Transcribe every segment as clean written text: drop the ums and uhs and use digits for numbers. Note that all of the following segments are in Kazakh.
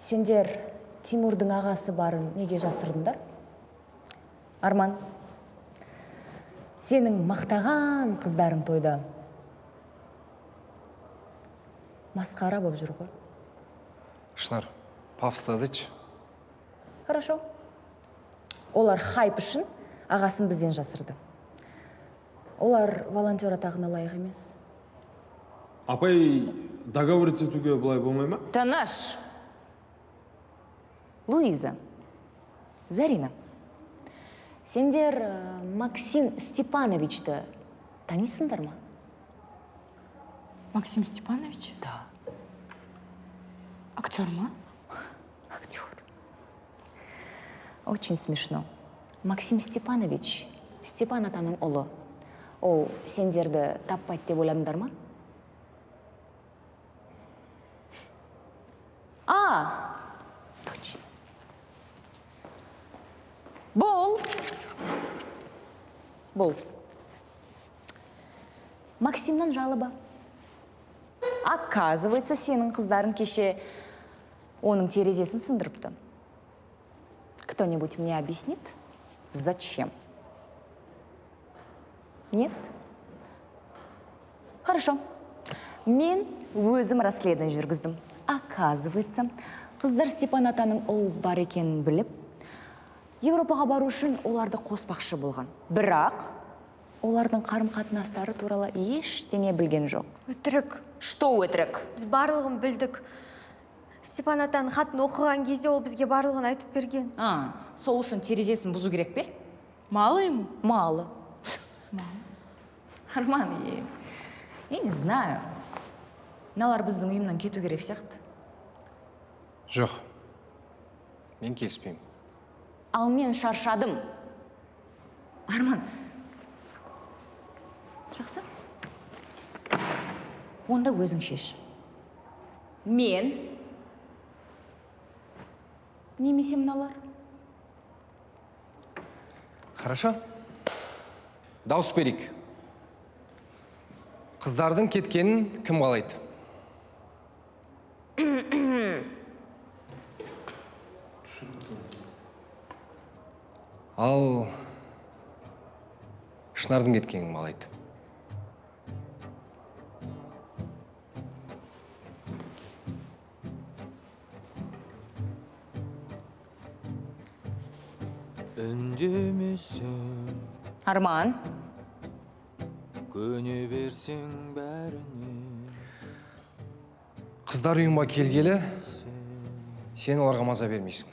Сендер Тимурдың ағасы барын неге жасырдыңдар? Арман, сенің мақтаған қыздарың тойда масқара болып жүр ғой. Шынар, пафосты азайтшы. Хорошо. Олар хайп үшін ағасын бізден жасырды. Олар волонтер атағына лайық емес. Апай, договор етуге былай болмай ма? Таныш! Луиза, Зарина, сендер Максим Степановичті танисыңдар ма? Максим Степанович? Да. Актер ма? Актер. Очень смешно. Максим Степанович, Степан атаның ұлы. Ол сендерді таппайды деп ойладыңдар ма? А, точно. Бұл. Бұл. Максимнан жалоба. Оказывается, сенің қыздарың кеше оның терезесін сындырыпты. Кто-нибудь мне объяснит, зачем? Нет? Хорошо. Мен өзім расследование жүргіздім. Оказывается, қыздар Степан атаның ұл бар екенін біліп, Еуропаға бару үшін оларды қоспақшы болған. Бірақ олардың қарым-қатынастары туралы ештеңе білген жоқ. Өтірік. Что өтірік? Біз барлығын білдік. Степан атаның хатын оқыған кезде ол бізге барлығын айтып берген. А, сол үшін терезесін бұзу керек пе? Мало ему? Мало. Арман, я не знаю. Мыналар біздің ұйымнан кету керек сияқты. Жоқ, мен келіспеймін. Ал мен шаршадым. Арман, жақсы. Онда өзің шеш. Мен немесе мыналар. Хорошо. Дауыс берейік. Қыздардың кеткенін кім қалайды? Ал Шынардың кеткенін кім қалайды? Үндемесең, Арман. көне берсең бәріне. Қыздар ұйымға келгелі сен оларға маза бермейсің.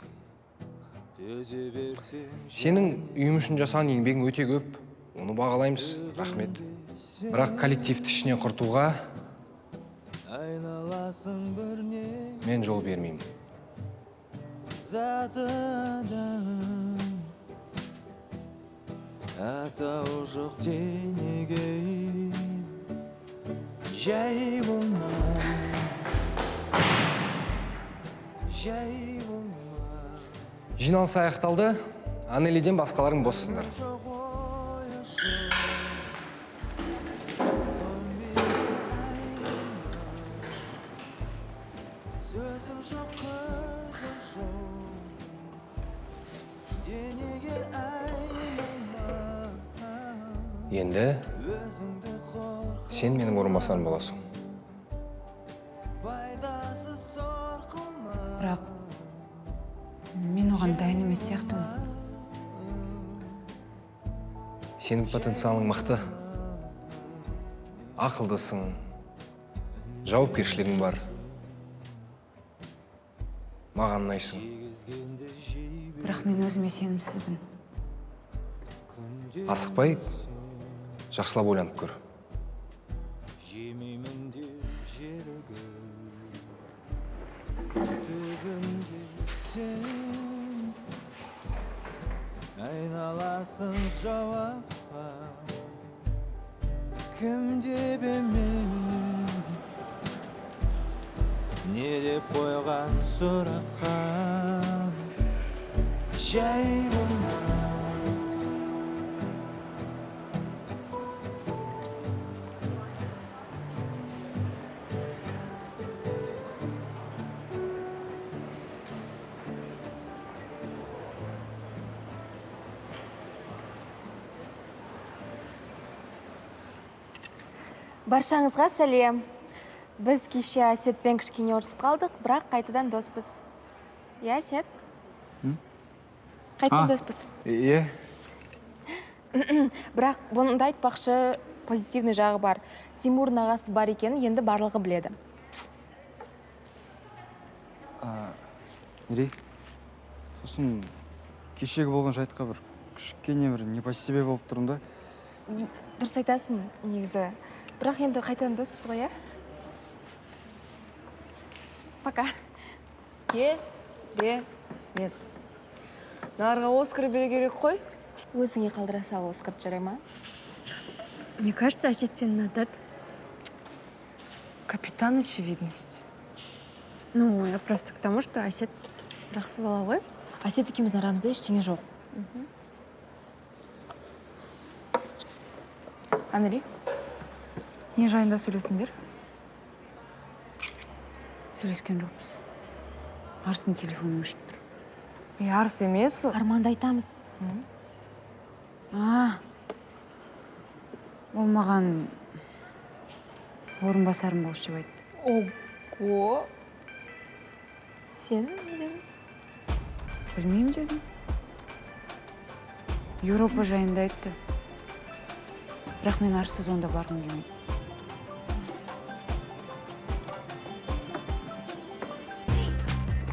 Төзе берсең, Сенің ұйым үшін жасаған еңбегің өте көп, оны бағалаймыз, рахмет. Бірақ коллективті ішінен құртуға айналасың бірне мен жол бермеймін. Заты адам, атауы жоқ денеге жай болма, жай болма. Жиналыс аяқталды. Анелиден басқаларың боссыңдар. Сөзі жоқ, көзі жоқ, денеге айналма. Енді Өзіңді қорқытма, сен менің орынбасарым боласың. Пайдасыз сор қылма. Бірақ мен оған дайын емес сияқтымын. Сенің потенциалың мықты. Ақылдысың, жауапкершілігің бар. Маған ұнайсың. Бірақ мен өзіме сенімсізбін. Асықпай, жақсылап ойланып көр. Жемеймін деп желігіп, түбінде сен айналасың жауапқа. Кім деп емес, не деп қойған сұраққа жай болма. Баршаңызға сәлем. Біз кеше Әсетпен кішкене ұрысып қалдық, бірақ қайтадан доспыз. Иә, Әсет? Қайтадан доспыз. Иә. Бірақ бұны да айтпақшы, позитивный жағы бар. Тимурдың ағасы бар екенін енді барлығы біледі. Мерей, сосын кешегі болған жайтқа бір кішкене бір не по себе болып тұрмын да. Дұрыс айтасың негізі. Бірақ енді қайтадан доспыз ғой, иә? Пока. Е, е, нет. Мыналарға Оскар беру керек қой. Өзіңе қалдыра сал Оскарды, жарай ма? Мне кажется, Әсет сені ұнатады. Капитан очевидность. Ну, я просто к тому, что Әсет жақсы бала ғой. Әсет екеуміздің арамызда ештеңе жоқ. Анри, не жайында сөйлестіңдер? Сөйлескен жоқпыз. Арыстың телефоны өшіп тұр. Е, Арыс емес. Арманды айтамыз. А, ол маған орынбасарым болшы деп айтты. Ого! Сен не дедің? Білмеймін дедім. Еуропа жайында айтты. Бірақ мен Арыссыз онда барғым келмейді.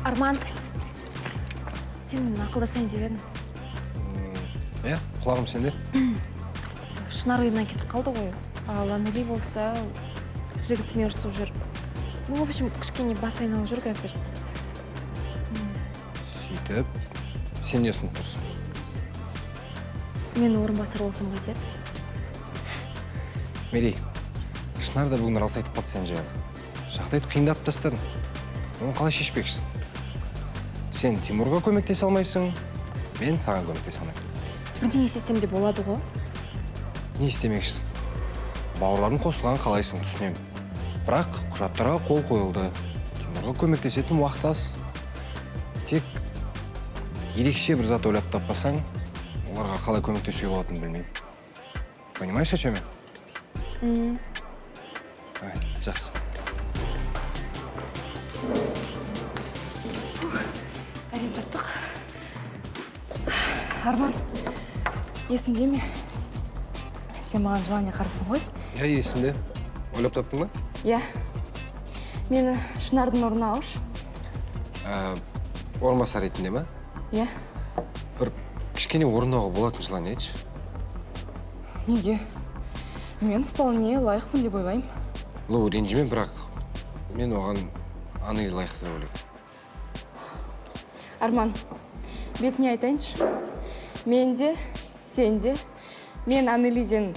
Арман, сен мен ақылдасайын деп едім. Иә, құлағым сенде. Шынар ойымнан кетіп қалды ғой. Ал Анели болса, жігітімен ұрысып жүр. Ну, в общем, кішкене бас айналып жүр қазір. Сөйтіп, сен не ұсынып тұрсың? Мен орынбасар болсам қайтеді? Мерей, Шынар да бүгін рас айтып қалды сен жайлы. Жағдайды қиындатып тастадың. Оны қалай шешпекшісің? Сен Тимурға көмектесе алмайсың, мен саған көмектесе алмаймын. Бірдеңе істесем де болады ғой. Не істемекшісің? Бауырлардың қосылғанын қалайсың, түсінемін. Бірақ құжаттарға қол қойылды. Тимурға көмектесетін уақыт аз. Тек ерекше бір зат ойлап таппасаң, оларға қалай көмектесуге болатынын білмеймін. Понимаешь, о чем я? Давай, жақсы. Әрең таптық. Арман, есіңде ме? Сен маған желание қарсың ғой? Иә, есімде. Ойлап таптың ба? Иә. Мені Шынардың орнына алшы. Орынбасар ретінде ма? Иә. Бір кішкене орындауға болатын желание айтшы. Неге? Мен вполне лайықпын деп ойлаймын. Ну, ренжіме, бірақ мен оған Анели лайықты деп ойлаймын. Арман, бетіне айтайыншы. Мен де, сен де, мен Анелиден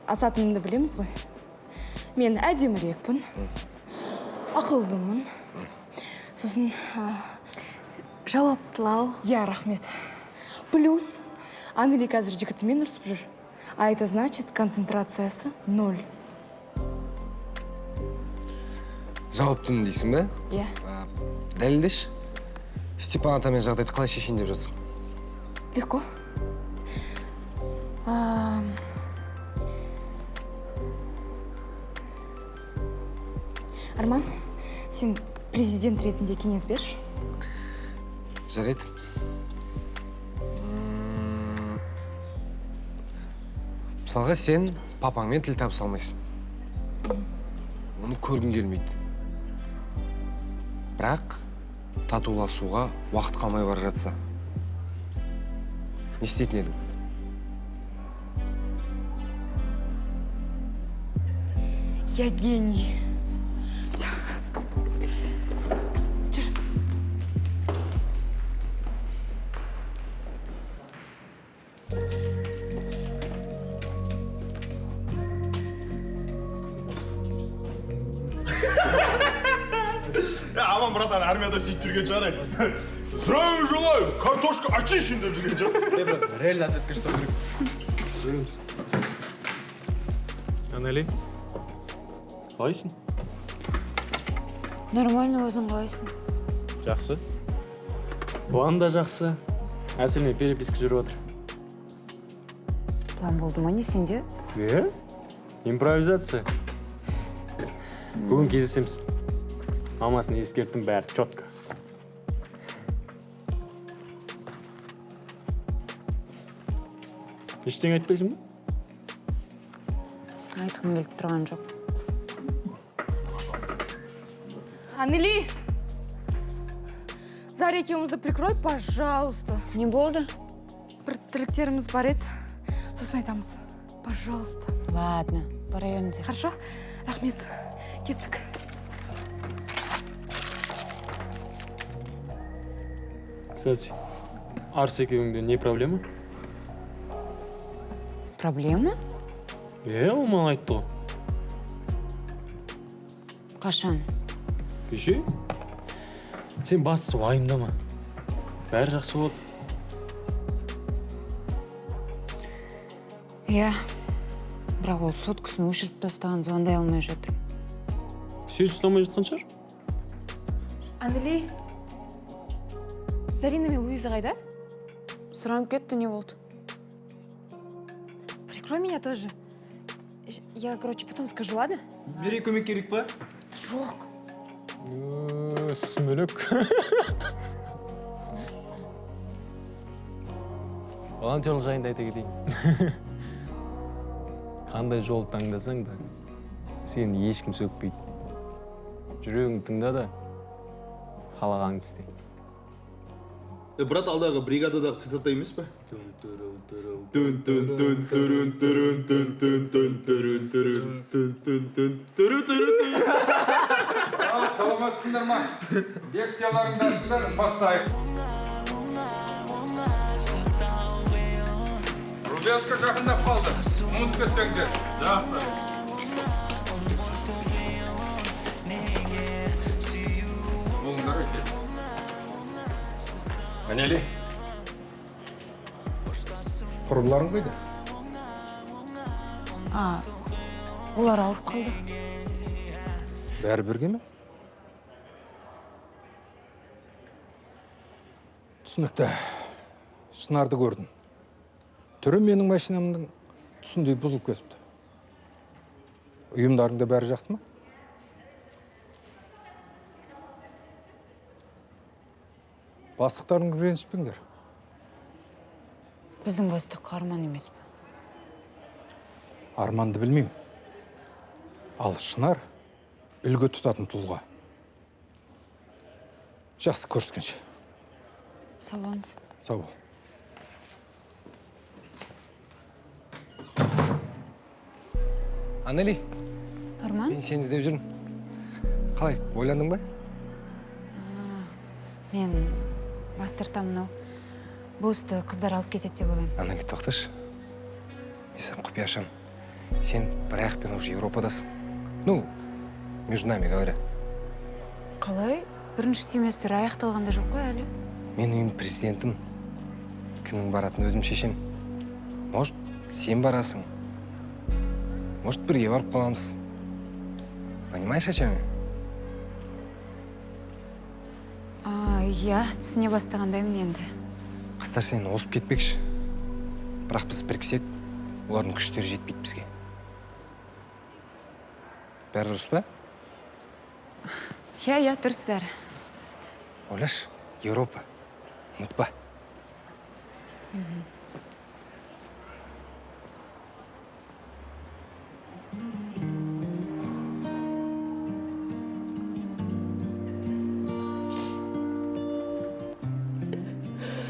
асатынымды білеміз ғой. Мен әдемірекпін, ақылдымын. Сосын, Жауаптылау. Иә, рахмет. Плюс Анели қазір жігітімен ұрысып жүр. А это значит, концентрациясы ноль. Жауаптымын дейсің бе? Иә. Дәлелдеші. Степан атамен жағдайды қалай шешейін деп жатсың? Легко. Арман, сен президент ретінде кеңес берші. Жарайды. Мысалға, сен папаңмен тіл табыса алмайсың. Оны көргің келмейді. Бірақ татуласуға уақыт қалмай бара жатса, не істейтін едің? Я гений. Всё. Жүр. Аман, братан, армияда сөйтіп жүрген шығар. «Здравия желаю, картошка очищен» деп жүрген шығар. Реально ответка жасау керек. Көреміз. Анели, қалайсың? Нормально, өзің қалайсың? Жақсы. План да жақсы. Әселмен переписка жүріп жатыр. План болды ма, не сенде? Е? Импровизация. Бүгін кездесеміз. Мамасын ескерттім, бәрі четко. Ештеңе айтпайсың ба? Айтқым келіп тұрған жоқ. Анели! Заря екеумізді прикрой, пожалуйста. Не болды? Бір тірліктеріміз бар еді. Сосын айтамыз. Пожалуйста. Ладно, бара беріңдер. Хорошо? Рахмет. Кеттік. Кстати, Арс екеуіңде не проблема? Проблема? Е, ол маған айтты ғой. Қашан? Кеше? Сен бастысы уайымдама. Бәрі жақсы болады. Иә. Бірақ ол соткасын өшіріп тастаған, звондай алмай жатыр. Сен ұстамай жатқан шығар. Анели, Зарина мен Луиза қайда? Сұранып кетті, не болды? Прикрой меня тоже. Я, короче, потом скажу, ладно? Мерей, көмек керек па? Жоқ. Сүмелек. Волонтерлық жайында айта кетейін. Қандай жол таңдасаң да, сені ешкім сөкпейді. Жүрегіңді тыңда да, қалағаныңды істе. Брат, алдағы бригададағы цитата емес пе? Түн түн түн түрін түрін түн түн түн түрін түрін түн түн түн түрі түрі түн. Саламатсыңдар ма? Лекцияларыңды ашыңдар, бастайық. Рубежка жақындап қалды. Ұмытып кетпеңдер. Жақсы. Болыңдар екесі. Анели. Құрбыларың қайда? А, олар ауырып қалды. Бәрі бірге ме? Түсінікті. Шынарды көрдім. Түрі менің машинамның түсіндей бұзылып кетіпті. Ұйымдарыңда бәрі жақсы ма? Бастықтарыңды ренжітпеңдер. Біздің бастық Арман емес пе? Арманды білмеймін. Ал Шынар үлгі тұтатын тұлға. Жақсы, көріскенше. Сау болыңыз. Сау бол. Анели. Арман? Мен сені іздеп жүрмін. Қалай, ойландың ба? Мен бас тартамын ау. Бұл істі қыздар алып кетеді деп ойлаймын. Анели, тоқташы. Мен саған құпия ашамын. Сен бір аяқпен уже Европадасың. Ну, между нами говоря. Қалай? Бірінші семестр аяқталған да жоқ қой әлі. Мен ұйым президентім. Кімнің баратынын өзім шешем. Может, сен барасың. Может, бірге барып қаламыз. Понимаешь, о чем я? А, иә, түсіне бастағандаймын енді. Қыздар сені озып кетпекші. Бірақ біз біріксек, олардың күштері жетпейді бізге. Бәрі дұрыс па? Иә, иә, дұрыс бәрі. Ойлашы, Европа. Ұмытпа.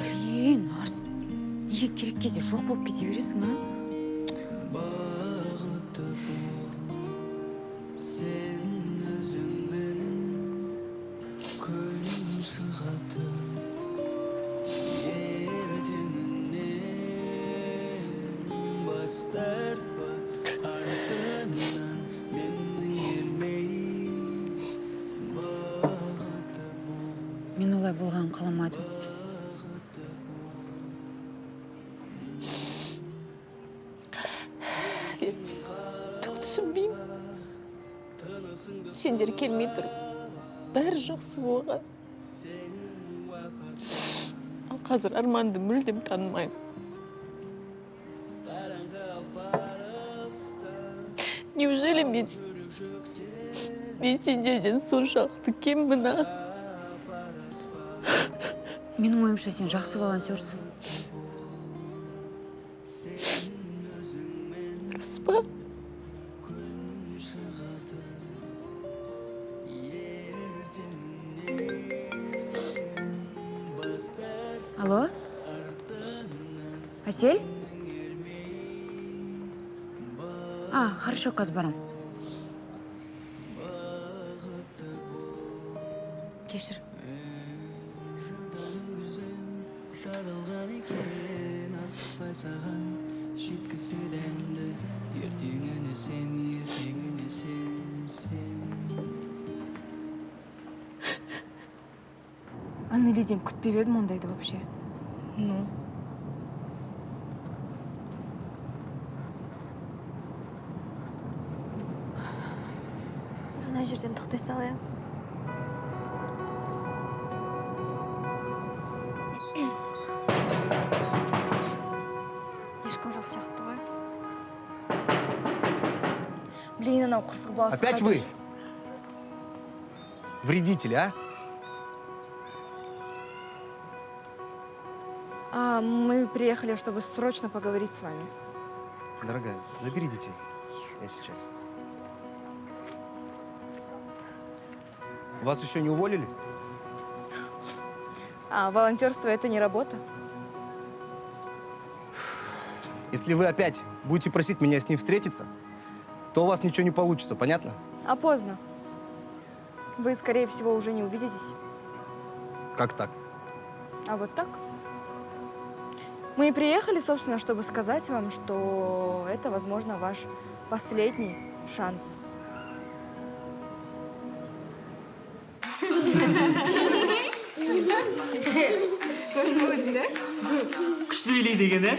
Блин, Арс, неге керек кезде жоқ болып кете бересің, а? Бақытты бол сен өзіңмен, күн шығады ертеңіне, бас тартпа артыңнан менің ермей, бақытты бол. Мен олай болғанын қаламадым. Түк түсінбеймін. Сендер келмей тұрып, бәрі жақсы болған. Ал қазір Арманды мүлдем танымаймын. Неужели мен Мен сендерден соншалықты кеммін, а? Менің ойымша, сен жақсы волонтерсың. Рас па? Алло? Әсел? А, хорошо, қазір барам. Кешір. Жаралған екен асықпай саған жеткізеді әнді, ертеңіне сен, ертеңіне сен, сен. Анелиден күтпеп едім ондайды вообще. Ну? Ана жерден тоқтай сал, иә. Ешкім жоқ сияқты ғой. Блин, анау қырсық баласы Опять қайда вы? жүр? Вредители, а? А, мы приехали, чтобы срочно поговорить с вами. Дорогая, забери детей. Я сейчас. Вас еще не уволили? А волонтерство — это не работа? Если вы опять будете просить меня с ним встретиться, то у вас ничего не получится, понятно? А поздно. Вы, скорее всего, уже не увидитесь. Как так? А вот так. Мы и приехали, собственно, чтобы сказать вам, что это, возможно, ваш последний шанс. Көрдің да? Күшті билейді екен, ә?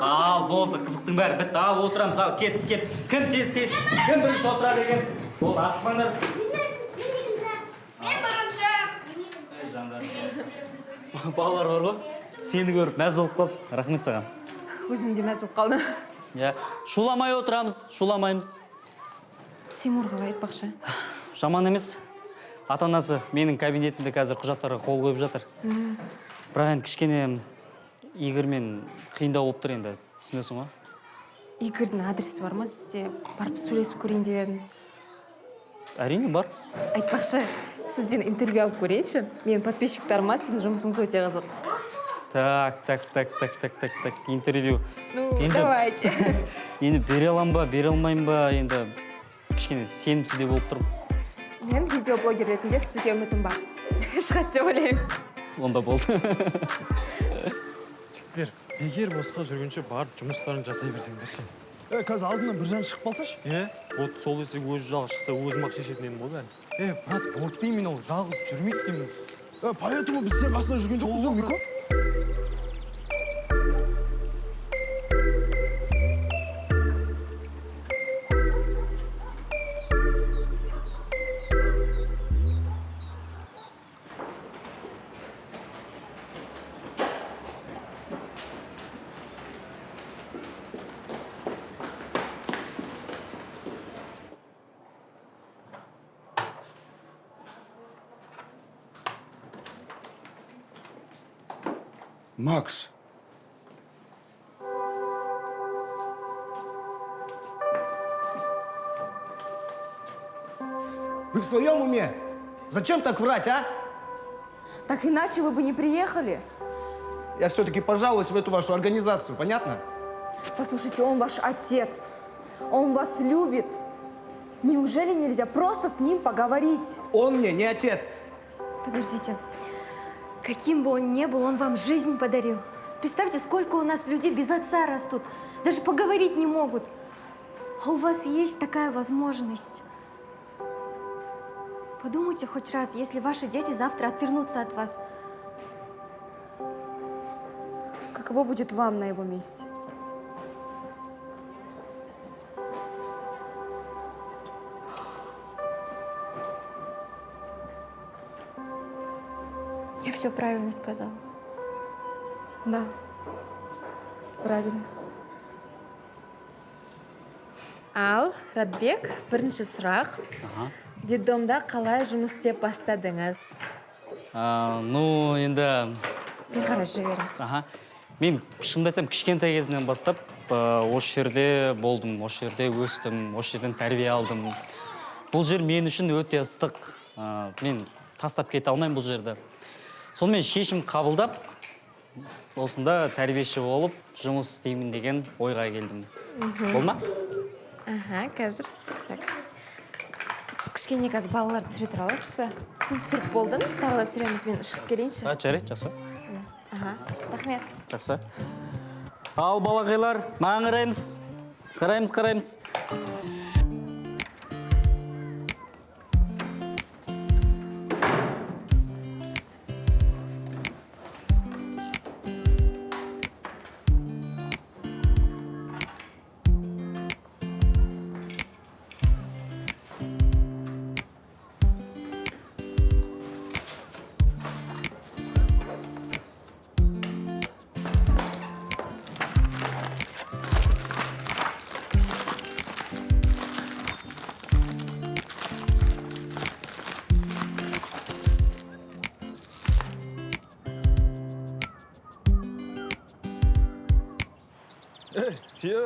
Ал, болды, қызықтың бәрі бітті. Ал, отырамыз, ал, кет, кет. Кім тез, тез, кім бірінші отырады екен? Болды, асықпаңдар. Мен бірінші. Ей, жандар. Балалар бар ғой, сені көріп мәз болып қалды. Рахмет саған. Өзім де мәз болып қалдым. Иә, шуламай отырамыз, шуламаймыз. Тимур қалай, айтпақшы? Жаман емес. Ата-анасы менің кабинетімде қазір құжаттарға қол қойып жатыр. Бірақ енді кішкене Игорьмен қиындау болып тұр енді, түсінесің ғой? Игорьдің адресі бар ма сізде? Барып сөйлесіп көрейін деп едім. Әрине, бар. Айтпақшы, сізден интервью алып көрейінші. Менің подписчиктарыма сіздің жұмысыңыз өте қызық. Так, так, так, так, так, так, так, интервью. Ну, Енді- давайте. Енді бере алам ба, бере алмаймын ба, енді кішкене сенімсіз де болып тұрмын. Мен видеоблогер ретінде сізге үмітім бар. Шығады деп ойлаймын. Онда болды. Жігіттер, бекер босқа жүргенше барып жұмыстарын жасай берсеңдерші. Е, қазір алдынан бір жан шығып қалсашы. Е, вот сол есек өзі жалғыз шықса, өзім ақ шешетін едім ғой бәрін. Е, брат, вот именно, ол жалғыз жүрмейді деймін. Е, поэтому біз сенің қасында жүрген жоқпыз ғой, Мико. Макс. Вы в своем уме? Зачем так врать, а? Так иначе вы бы не приехали. Я все-таки пожалуюсь в эту вашу организацию, понятно? Послушайте, он ваш отец. Он вас любит. Неужели нельзя просто с ним поговорить? Он мне не отец. Подождите. Каким бы он ни был, он вам жизнь подарил. Представьте, сколько у нас людей без отца растут. Даже поговорить не могут. А у вас есть такая возможность. Подумайте хоть раз, если ваши дети завтра отвернутся от вас. Каково будет вам на его месте? Я все правильно сказала. Да, правильно. Ал, Радбек, бірінші сұрақ. Детдомда қалай жұмыс істеп бастадыңыз? Ну, енді... Бері қарай жүре беріңіз. Аха. Мен шынымды айтсам, кішкентай кезімнен бастап осы жерде болдым, осы жерде өстім, осы жерден тәрбие алдым. Бұл жер мен үшін өте ыстық. Мен тастап кете алмаймын бұл жерді. Сонымен шешім қабылдап, осында тәрбиеші болып жұмыс істеймін деген ойға келдім. Болды ма? Аха, қазір. Так. Сіз кішкене қазір балаларды түсіре тұра аласыз ба? Сіз түсіріп болдың, тағы да түсіреміз, мен шығып келейінші. Жарайды, жақсы. Аха, рахмет. Жақсы. Ал балақайлар, маған қараймыз. Қараймыз, қараймыз.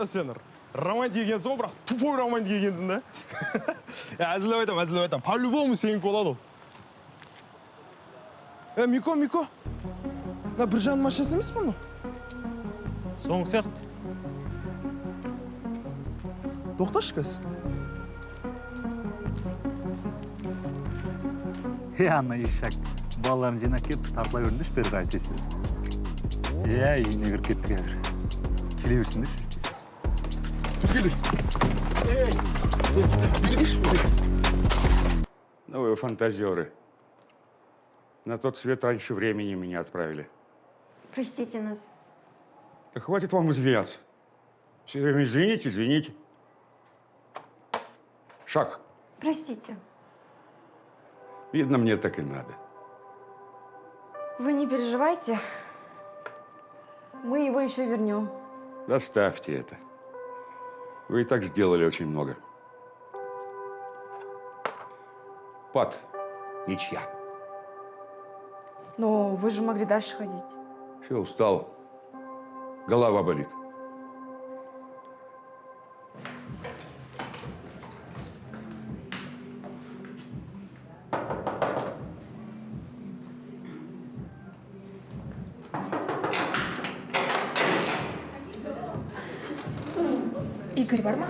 Сен романтик екенсің ғой, бірақ тупой романтик екенсің да. Әзілдеп айтамын, әзілдеп айтамын. По-любому сенікі болады ол. Мико, Мико. Мына Біржанның машинасы емес пе мынау? Соңғы сияқты. Тоқташы қазір. Ана ишак. Балаларын жинап келіп, тартыла беріңдерші бері қарай тез-тез. Иә, үйіне кіріп кетті қазір. Келе берсіңдерші. Ну вы фантазеры. На тот свет раньше времени меня отправили. Простите нас. Да хватит вам извиняться. Все время извините, извините. Шаг. Простите. Видно, мне так и надо. Вы не переживайте. Мы его еще вернем. Доставьте это. Вы и так сделали очень много. Пат, ничья. Но вы же могли дальше ходить. Все, устал. Голова болит. Игорь бар ма?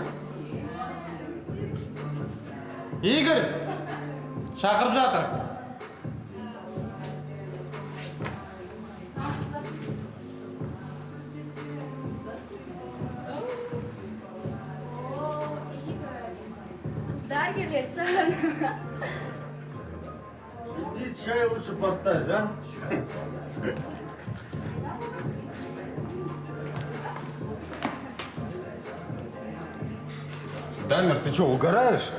Игорь! Шақырып жатыр. Қыздар келеді саған. Иди чай лучше поставь, а? Дамир, ты что, угораешь?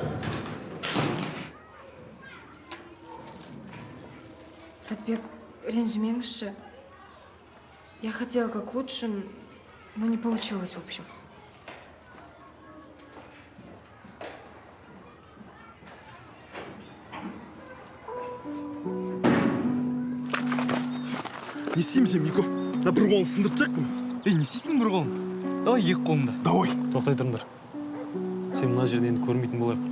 Радбек, ренжімеңізші. Я хотела как лучше, но не получилось, в общем. Не істеймін сен, Мико? Да бір қолын сындырып тастайық. Ей, не істейсің бір қолын? Давай екі қолыңды. Давай. Тоқтай тұрыңдар. Сен мына жерде енді көрмейтін болайық.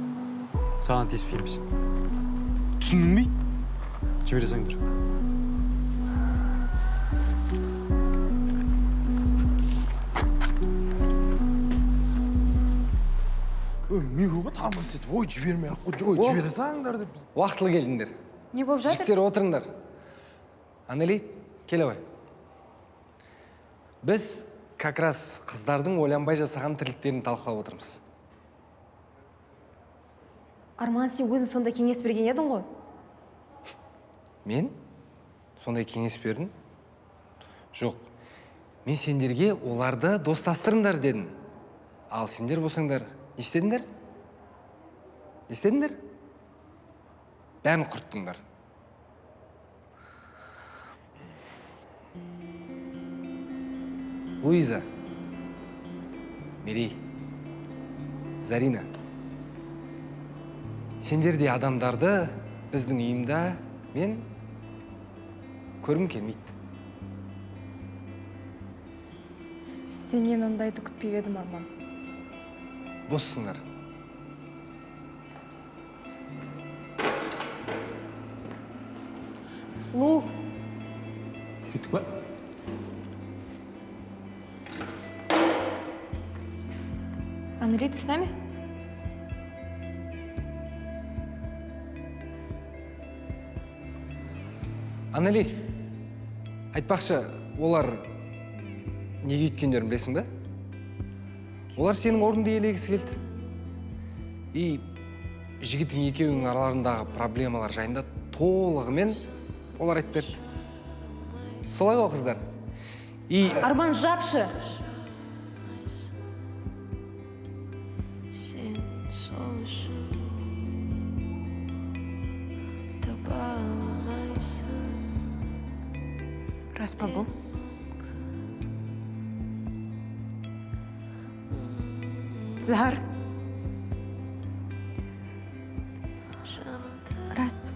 Саған тиіспейміз. Түсіндің бе? Жібере салыңдар. Мико ғой тамыр етіп, ой, жібермей ақ қой, ой, жібере салыңдар деп. Уақытылы келдіңдер. Не болып жатыр? Жігіттер, отырыңдар. Анели, келе ғой. Біз как раз қыздардың ойланбай жасаған тірліктерін талқылап отырмыз. Арман, сен өзің сондай кеңес берген едің ғой? Мен? Сондай кеңес бердім? Жоқ. Мен сендерге оларды достастырыңдар дедім. Ал сендер болсаңдар, не істедіңдер? Не істедіңдер? Бәрін құрттыңдар. Луиза, Мерей, Зарина, сендердей адамдарды біздің ұйымда мен көргім келмейді. Сенен ондайды күтпеп едім, Арман. Боссыңдар. Лу. Кеттік па? Анели, ты с нами? Анели, айтпақшы, олар неге өйткендерін білесің бе? Олар сенің орныңды иелегісі келді. И жігітің екеуінің араларындағы проблемалар жайында толығымен олар айтып берді. Солай ғой, қыздар? И Арман, жапшы! Сен сол үшін таба алмайсың. Рас па бұл? Зар. Рас.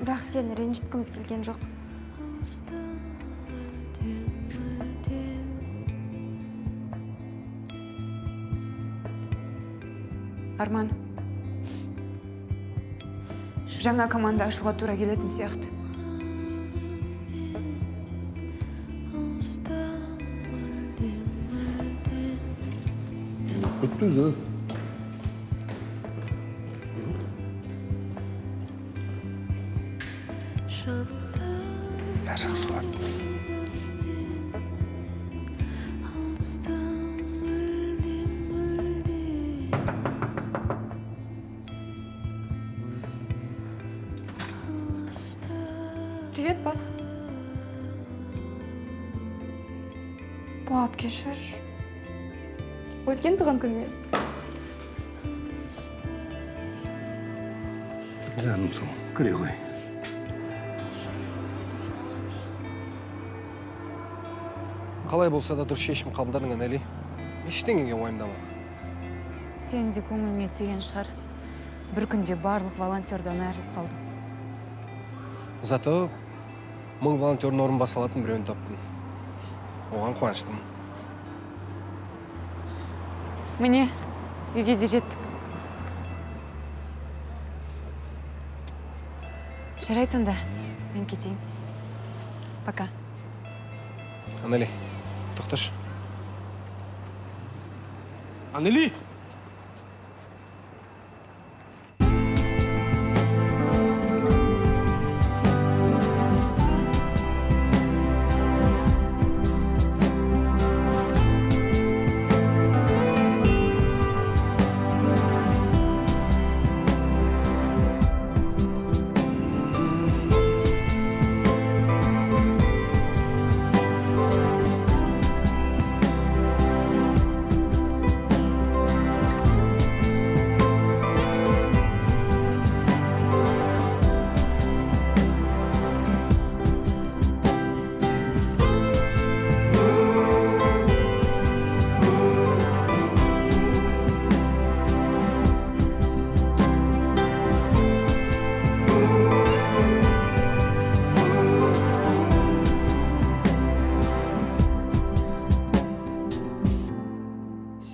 Бірақ сені ренжіткіміз келген жоқ. Арман. Жаңа команда ашуға тура келетін сияқты. Кетті өзі. Бәрі жақсы болады. Привет, пап. Пап, кешір. Өткен туған күнмен. Жаным сол, кіре ғой. Қалай болса да дұрыс шешім қабылдадың, Анели. Ештеңеге уайымдама. Сенің де көңіліңе тиген шығар. Бір күнде барлық волонтердан айырылып қалдым. Зато 1000 волонтердің орнын баса алатын біреуін таптым. Оған қуаныштымын. Міне, үйге де жеттік. Жарайды онда, мен кетейін. Пока. Анели, тоқташы. Анели!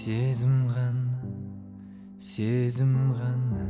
Сезім ғана, сезім ғана.